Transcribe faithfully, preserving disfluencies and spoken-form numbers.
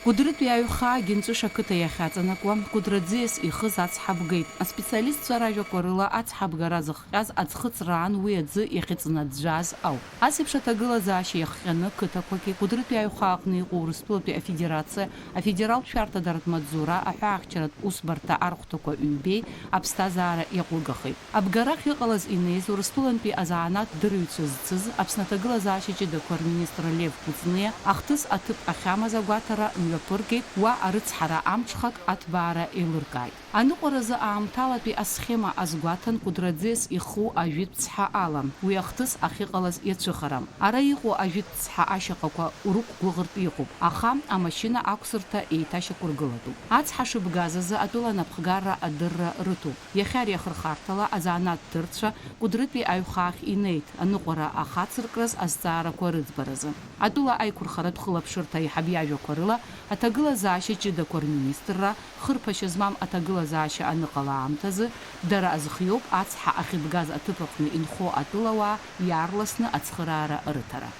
Кәыдрытәи аҩхаагьы Нҵәыш ақыҭа иахьаҵанакуа, Кәыдры аӡиас ихыз ацҳа бгеит. Аспециалистцәа ражәақәа рыла, ацҳа бгара зыхҟьаз аӡхыҵра аан уи аӡы иахьыҵнаӡәӡәааз ауп. Ас еиԥш аҭагылазаашьа иахҟьаны қыҭақәаки Кәыдрытәи аҩхааҟны иҟоу Урыстәылатәи Афедерациа, афедералтә шәарҭадаратә маҵзура, аҳәаахьчаратә усбарҭа архәҭақәа ҩбеи аԥсҭазаара иаҟәыгахеит. Абгарахь иҟалаз инеиз Урыстәылантәи азанааҭ дырҩцәа зцыз Аԥсны аҭагылазаашьа ҷыдақәа рминистр Лев Кәыҵниа ахҭыс аҭыԥ ахьамаз агәаҭара мҩаԥыргеит, уа арыцҳара амҽхак аҭбаара еилыркааит. Аныҟәаразы аамҭалатәи асхема азгәаҭан Кәыдры аӡиас иху ажәытә цҳа ала, уи ахҭыс ахьыҟалаз иацәыхарам. Ара иҟоу ажәытә цҳа ашьаҟақәа урықәгәыӷыртә иҟоуп, аха амашьына ақәсырҭа еиҭашьақәыргылатәуп. Ацҳа шыбгаз азы атәыла анапхгарра адырра рыҭоуп. Иахьа ари ахырхарҭала азанааҭ дырцәа Кәыдрытәи аҩхаахь инеит, аныҟәара ахацыркраз азҵаарақәа рыӡбаразы. Атәыла аиқәырхаратә хылаԥшырҭа аиҳаб иажәақәа рыла, аҭагылазаашьа ҷыдақәа рминистрра, хырԥашьа змам аҭагылазаашьа аныҟала аамҭазы, дара азхиоуп ацҳа ахьыбгаз аҭыԥ аҟны инхо атәылауаа иаарласны ацхыраара рыҭара.